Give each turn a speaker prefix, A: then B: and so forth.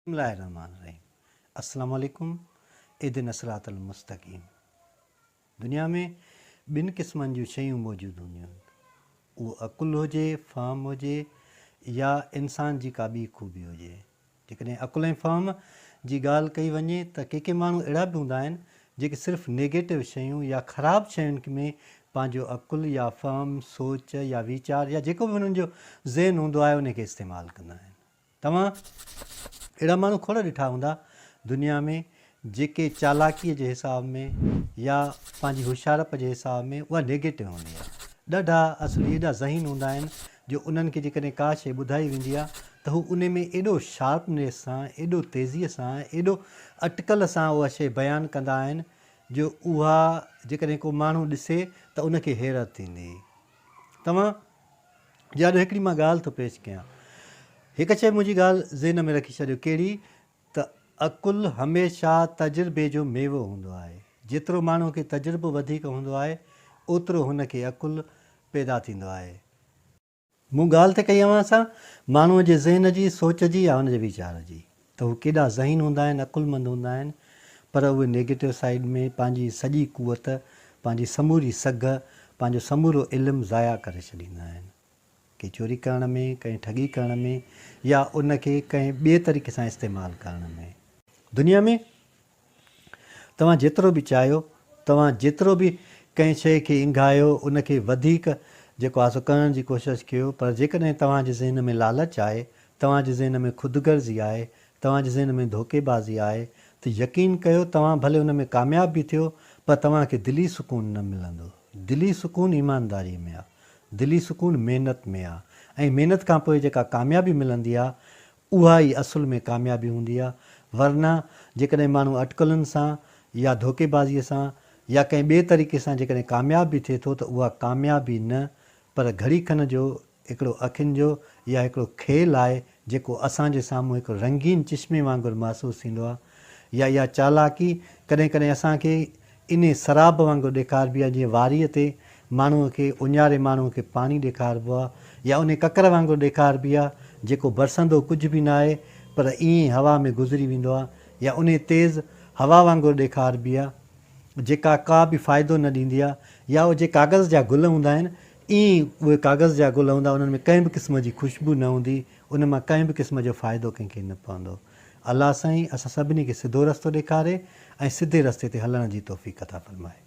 A: بسم الله الرحمٰن الرحيم السلام عليڪم اهدنا الصراط المستقيم دنيا ۾ ٻن قسمن جون شيون موجود هونديون آهن اهو عقل هجي فهم هجي يا انسان جي ڪا ٻي خوبي هجي جيڪڏهن عقل ۽ فهم جي ڳالهه ڪئي وڃي ته ڪي ڪي ماڻهو اهڙا به هوندا آهن جيڪي صرف نيگيٽو شيون يا خراب شين ۾ پنهنجو عقل يا فهم سوچ يا ويچار يا جيڪو به انهن جو ذهن هوندو آهي ان کي استعمال ڪندا آهن توهان اهڙا ماڻهو کوڙ ڏٺا هوندا دنيا ۾ جيڪي چالاڪيء جي حساب ۾ يا پنهنجي هوشيارپ جي حساب ۾ اها نيگيٽو هوندي آهي. ڏاڍا اصلي ايڏا ذهين هوندا آهن جو انهن کي جيڪڏهن ڪا شيء ٻڌائي ويندي آهي ته هو انهي ۾ ايڏو شارپنيس سان، ايڏو تيزيء سان، ايڏو اٽڪل سان اها شيء بيان ڪندا آهن جو اها جيڪڏهن ڪو ماڻهو ڏسي ته ان کي حيرت ٿيندي. توهان جي آڏو هڪڙي مان ڳالهه ٿو پيش ڪيان. هڪ شيء منهنجي ڳالهه ذهن ۾ رکي ڇڏيو، ڪهڙي؟ ته عقل هميشه تجربي جو ميوو هوندو آهي. جيترو ماڻهوء کي تجربو وڌيڪ هوندو آهي، اوترو هن کي عقل پيدا ٿيندو آهي. مون ڳالهه ته ڪئي اوهان سان ماڻهوء جي ذهن جي، سوچ جي يا هن جي ويچار جي ته هو ڪيڏا ذهين هوندا آهن، عقلمند هوندا آهن، پر اهي نيگيٽو سائيڊ ۾ پنهنجي سڄي قوت، پنهنجي سموري سگهه، پنهنجو سمورو علم ضايع ڪري ڇڏيندا آهن. ڪي چوري ڪرڻ ۾، ڪنهن ٺڳي ڪرڻ ۾ يا ان کي ڪنهن ٻئي طريقي سان استعمال ڪرڻ ۾. دنيا ۾ توهان جيترو به چاهيو، توهان جيترو به ڪنهن شيء کي اينگهايو، ان کي وڌيڪ جيڪو آهي سو ڪرڻ جي ڪوشش ڪيو، پر جيڪڏهن توهان جي ذهن ۾ لالچ آهي، توهان جي ذهن ۾ خود غرضي آهي، توهان جي ذهن ۾ ڌوڪي بازي آهي ته يقين ڪيو توهان ڀلي ان ۾ ڪامياب به ٿيو پر توهان کي دلي سڪون نه ملندو. دلي سڪون ايمانداري ۾ آ. دلي سڪون محنت ۾ آ ۽ محنت کان پوء جيڪا ڪاميابي ملندي آ اها ئي اصل ۾ ڪاميابي هوندي آ ورنه جيڪڏهن ماڻهو اٽڪلن سان يا ڌوڪي بازي سان يا ڪنهن ٻئي طريقي سان جيڪڏهن ڪامياب به ٿئي ٿو ته اها ڪاميابي نه پر گهڙي کن جو هڪڙو اکين جو يا هڪڙو کيل آهي جيڪو اسان جي سامهون هڪ رنگين چشمي وانگر محسوس ٿيندو آهي يا اها چالاڪي ڪڏهن ڪڏهن اسان کي انهي سراب وانگر ڏيکاربي آهي جيئن واريء تي ماڻهوء کي اڃاري ماڻهوء کي پاڻي ڏيکاربو آهي يا انهي ڪڪر وانگر ڏيکاربي آهي جيڪو برسندو ڪجهه به ناهي پر ائين ئي هوا ۾ گذري ويندو آهي يا انهي تيز هوا وانگر ڏيکاربي آهي جيڪا ڪا به فائدو نه ڏيندي آهي يا اهي جي ڪاغذ جا گل هوندا آهن ائين ئي اهي ڪاغذ جا گل هوندا، انهن ۾ ڪنهن به قسم جي خوشبو نه هوندي، ان مان ڪنهن به قسم جو فائدو ڪنهن کي نه پوندو. الله سائين اسان سڀني کي سڌو رستو ڏيکاري ۽ سڌي رستي تي هلڻ جي توفيق عطا فرمائي.